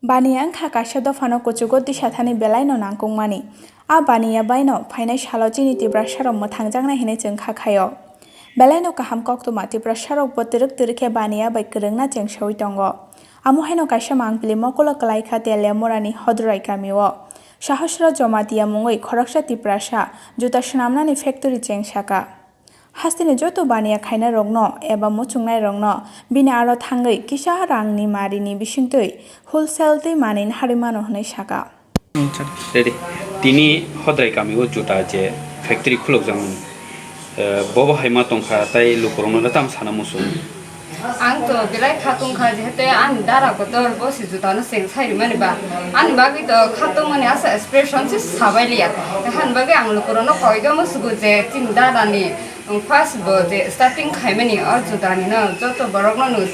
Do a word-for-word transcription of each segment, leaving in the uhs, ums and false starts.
Baniya wngkha kaisa dophano kuchugo disathani belaino nangkukmani. A baniya baino phainai salo chini Tiprasarok mwthangjaknai hinwi chwng kha khaio. Belaino kaham koktwma Tiprasarokbo twrwk twrwk khe baniya bai kwrwngna chengsaui tongo. Amo haino kaisa mangpili mokulo kwlai kha Teliamurani Hodrai kamio. Sahasra Jamatia mungwi khoroksa Tiprasa juta swnamnani factory chengsaka. Hasteni joto baniya khainairokno eba muchungnairokno bini aro thangwi kisa rangni marini bisingtwi wholesale tei manwi naharwi mano hwnwi saka. Ready. Tini Hodrai kamio juta je factory khulukjakmani, eh, bobo hai ma tongkha tei lukurokno tamo sana muchung. Ang to belai khatung kha, jehete ani dara kotor bo si juta no cheng sai rimani ba. Ani bagwi to khatung mani asa expression se sabai liya. Hani bagwi ang lukurokno koido musugo je chini dara ni, um, first bo je starting khaimani o juta ni no joto borok no no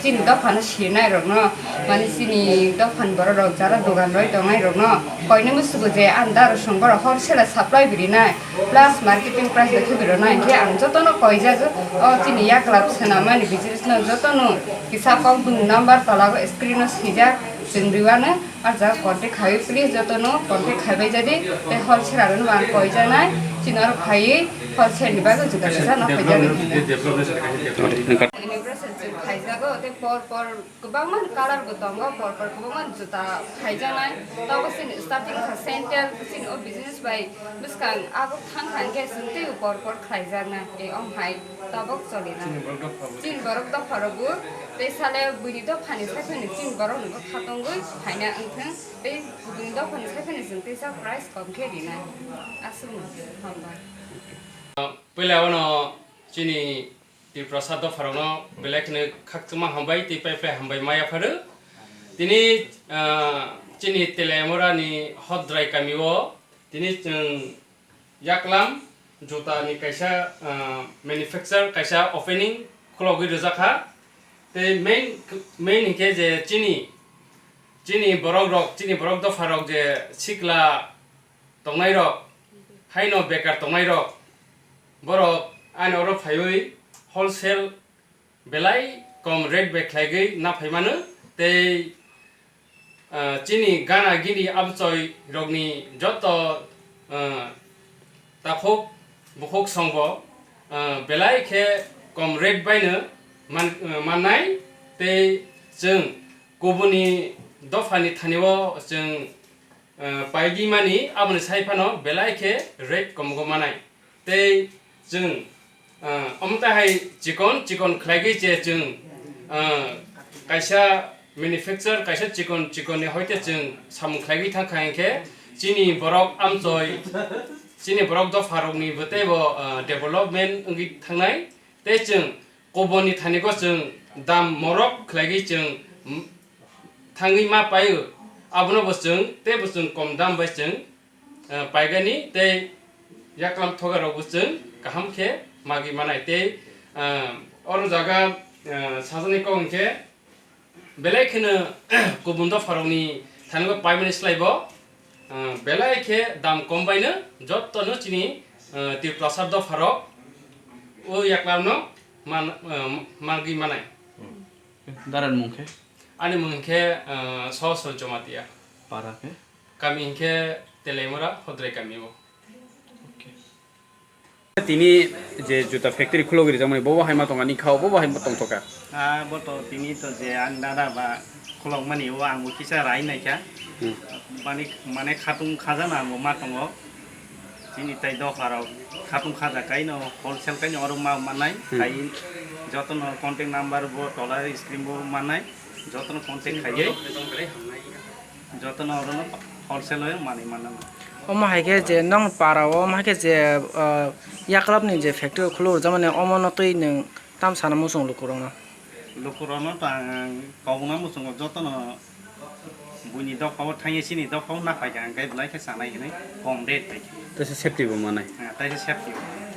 chini dopha no sinai rok no, mani chini dopha ni borok rok jara dogan roi tongnai rok no koini musugo je ani dara song borok wholesale supply birinai. Plus marketing price bai khe bwrwino hinkhe ang jotono koijak o chini yaklap swnamani business no jotono kisa kok bini number tola o screen o swijak chwng riwano ah jaga contact khaiwi please jotono contact khaibai jadi tei wholesale rok no ang koijaknai chini oro phaiwi wholesale ni bagwi juda kaisa no phaijaknai hinwi. Inauguration chwng khaijago tei por por Kwbangma colour bo tongo, por por kwbangma juta khaijaknai. Tabok chini starting kha sandal, chini o business bai bwskang abo thang thang khe chwng teibo por por khlaijaknai. Tei omo hai tabok cholinai. Chini borok dopha rok bo tei sale buini dopha ni sai phano chini borok ni bwkha tongwi phaina wngthwng tei buini dopha ni sai phano chwng teisa price kom khe rinai. Aswk no hambai. Puila o no chini Tiprasa dopharokno belai kheno khakchangma hambai tei pai pai hambai ma yapharo. Tini, ah, chini Teliamura ni Hodrai kamio tini chwng yaklam juta ni kaisa, ah, manufacture, kaisa opening khulogwi rwjakha. Tei main, main hinkhe je chini, chini borok rok, chini borok dopharok je sikla tongnai rok, haino bekar tongnai rok, borok ani oro phaiwi wholesale belai kom rate bai khlaigwi naphai mano, tei, ah, chini gana gini amchoi rokni joto, ah, takhuk bukhuk songbo, ah, belai khe kom rate baino man-, ah, mannai, tei chwng kubuni dophani thanio chwng, ah, paigwi mani, aboni sai phano belai khe rate komogo manai. Tei chwng, ah, omo tai hai chikon chikon khlaigwi je chwng, ah, kaisa manufacture, kaisa chikon chikon ni hoite chwng samung khlaigwi thang kha hinkhe chini borok amchoi, chini borok dopharokni bo teibo, ah, development wngwi thangnai. Tei chwng kubuni thaniko chwng dam morok khlaigwi chwng, mm, thangwi ma paio, abono bo chwng teibo chwng kom dam bai chwng, eh, paigani tei yaklam thogarokbo chwng kaham khe magwi manai tei, eh, oro jaga, eh, sajani kok hinkhe belai kheno kubun dopharokni thango paimani slaibo, eh, belai khe dam kom baino jotono chini, eh, Tiprasa dopharok o yaklamno man-, eh, magwi manai. Daran mung khe? Ani mung hinkhe, eh, Sahasra Jamatia. Para khe? Kami hinkhe Teliamura, Hodrai kami o. Okay. Tini je juta factory khulogwi rijak mani, bobo hai ma tongani khao, bobo hai ma tongthoka? Ah, bo to tini to je ani dada ba khulokmani o, ang bo kisa rai naikha. Hmm. Mane, mane khatung khajana ang bo ma tongo. Chini tai dopharok khatung khaja kaino wholesale kaino oro ma mannai. Hmm. Khai jotono contact number bo tola screen bo mannai. Jotono contact khaiwi jotono orono wholesale o manwi mannai. Omo hai khe je nong para o, omo hai khe je, ah, yaklap ni je factory khuluk rwjakmani, omo no twi nwng tam sana muchung lukurokno? Lukurokno to ang kobokna muchungo jotono buini dophao thangya chini dophao naphai kha, ang khe belai khe chanai hinwi kom rate bai khe. Teisa safety bo manai. Ah, teisa safety bo manai.